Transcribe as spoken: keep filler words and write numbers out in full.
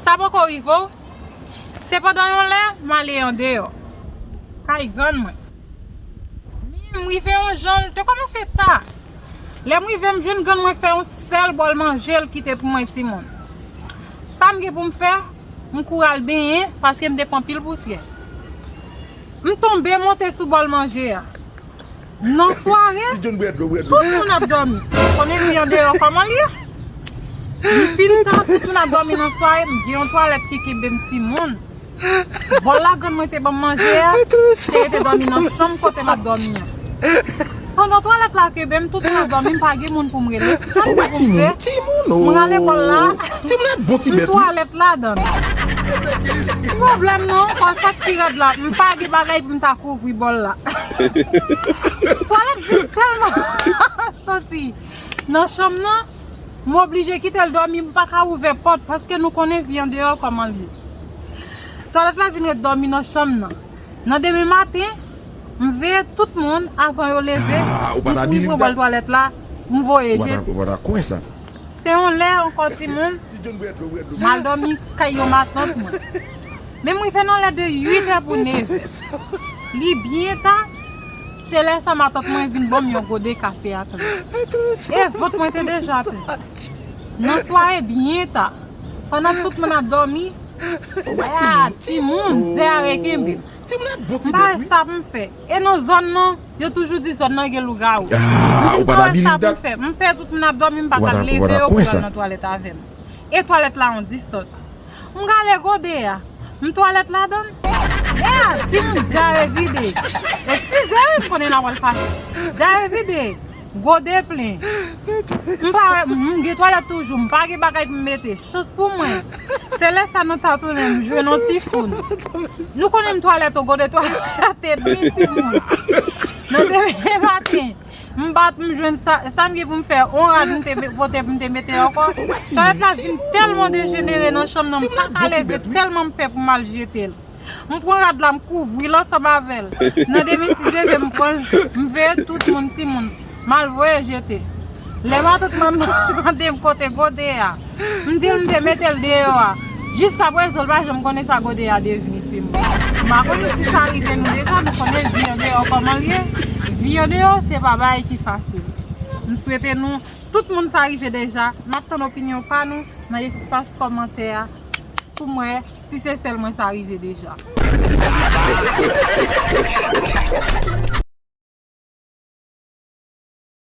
Sa poko rive w? Se pandan yon lè, m ale andeyò kay grann mwen. Men m rive yon jan, l te kòmanse ta. Lè m rive, m jwenn grann mwen fè yon sèl bòl manje, l kite pou mwen timoun. Sa m gen pou m fè? M kouri al benyen, paske m te pran pil pousyè. M tonbe monte sou bòl manje a. Nan sware, tout moun ap dòmi. Ou konnen vi andeyò kòman l ye. M fin ta, tout moun ap dòmi nan sware, m gen yon twalèt ki kenbe m timoun. Bòl la grann mwen te ban m manje a, te rete dòmi nan chanm kote m ap dòmi an. Pandan twalèt la kenbe m, tout moun ap dòmi, m pa gen moun pou m rele. Sa m gen pou m fè? M rale bòl la, m twalèt ladan l. Pwoblèm nan, ankò sa k pi rèd la, m pa gen bagay pou m ta kouvri bòl la. Twalèt vin tèlman soti nan chanm nan, m oblije kite l dòmi, m pa ka ouvè pòt, paske nou konnen vi andeyò kòman l ye. Twalèt la vin ret dòmi nan chanm nan. Nan demen maten, m veye tout moun avan yo leve, m kouri pran bòl twalèt la, m voye jete. Se yon lè ankò timoun, m al dòmi kay yon matant mwen. Men m rive nan lè de uit è pou nevè. Li byen ta, se lè sa matant mwen vin ban m yon gode kafe ak lè. E vant mwen te deja plen. Nan sware byen ta, pandan tout moun ap dòmi, a, timoun, zè a rekenbe m. M pa wè sa pou m fè. E nan zòn nan, yo toujou di zòn nan gen lougawou. M pa wè sa pou m fè. M pè tout moun ap dòmi, m pa ka leve yo pou yo al nan twalèt avè m. E twalèt la yon distans. M gade gode a. M twalèt ladan l. E a, timoun, dyare vide. Eskize wi, m konnen n a pral fache. Dyare vide. Gode plen. M pa wè, m gen twalèt toujou. M pa gen bagay pou m mete. Chans pou mwen. Se lè sa nan ta tounen, m jwenn yon ti foun. Nou konnen m twalèt o gode twalèt e dmi timoun. Nan demen maten. M bat, m jwenn sa, sa m gen pou m fè, on rad m te me- pote pou m te mete ankò. Twalèt la vin tèlman dejenere nan chanm nan, m pa ka leve, tèlman m pè pou m al jete l. M pran rad la, m kouvri l ansanm avè l. Nan demen si Dye vle, m pran l, m veye tout moun, timoun. M al voye jete. Lè matant mwen mande m kote gode a, m di l m te mete l deyò a. Jiskaprezan, l pa janm konnen sa gode a devni, timoun. M pa konnen si sa rive nou deja, nou konnen vi andeyò kòman l ye. Vi andeyò, se pa bagay ki fasil. M swete nou, tout moun sa rive deja, n ap tann opinyon pa nou nan espas kòmantè a pou m wè si se sèl mwen sa rive deja.